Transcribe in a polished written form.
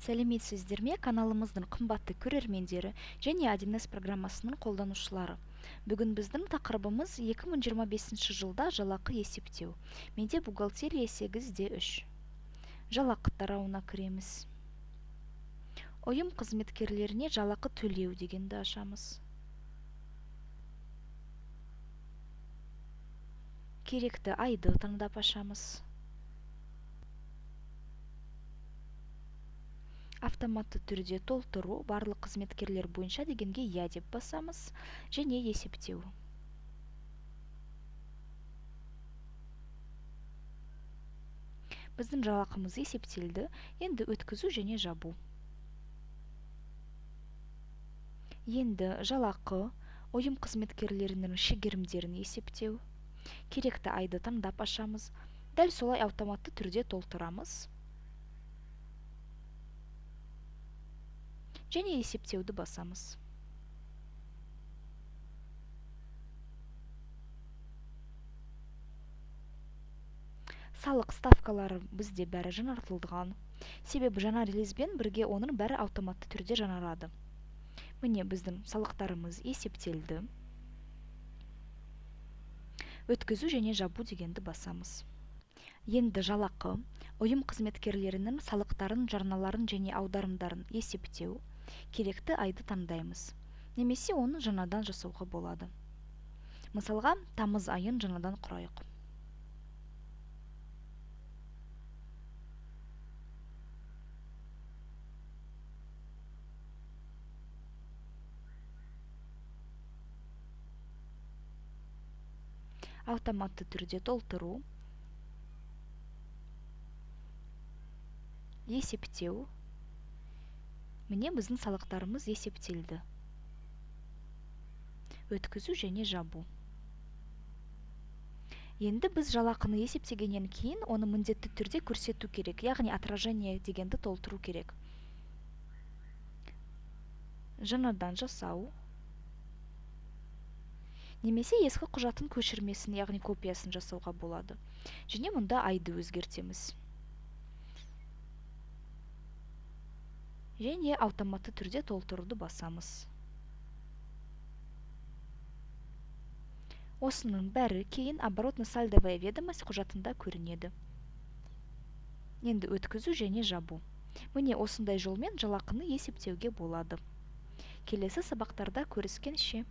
Сәлеметсіздер ме, каналымыздың қымбатты көрермендері және 1С программасының қолданушылары. Бүгін біздің тақырыбымыз 2025 жылда жалақы есептеу. Менде бухгалтерия 8.3. Жалақы тарауына кіреміз. Ұйым қызметкерлеріне жалақы төлеу дегенді ашамыз. Керекті айды таңдап ашамыз. Автоматты түрде толтыру, барлық қызметкерлер бойынша дегенге «Я» деп басамыз және есептеу. Біздің жалақымыз есептелді, енді өткізу және жабу. Енді жалақы, ұйым қызметкерлерінің шегерімдерін есептеу. Керекті айды таңдап ашамыз. Дәл солай автоматты түрде толтырамыз. Және есептеуді басамыз. Салық ставкалары бізде бәрі жаңартылған. Себебі жаңа релизбен бірге оның бәрі автоматты түрде жаңарады. Міне біздің салықтарымыз есептелді. Өткізу және жабу дегенді басамыз. Енді жалақы, ұйым қызметкерлерінің салықтарын, жарналарын және аударымдарын есептеу. Керекті айды таңдаймыз. Немесе оны жаңадан жасауға болады. Мысалға, тамыз айын жаңадан құрайық. Автоматты түрде толтыру, есептеу. Міне біздің салықтарымыз есептелді. Өткізу және жабу. Енді біз жалақыны есептегеннен кейін оны міндетті түрде көрсету керек, яғни отражение дегенді толтыру керек. Жаңадан жасау. Немесе ескі құжаттың көшірмесін, яғни копиясын жасауға болады. Және мұнда айды өзгертеміз. Және автоматты түрде толтыруды басамыз. Осының бәрі кейін оборотно-сальдовая ведомость құжатында көрінеді. Енді өткізу және жабу. Міне осындай жолмен жалақыны есептеуге болады. Келесі сабақтарда көріскенше.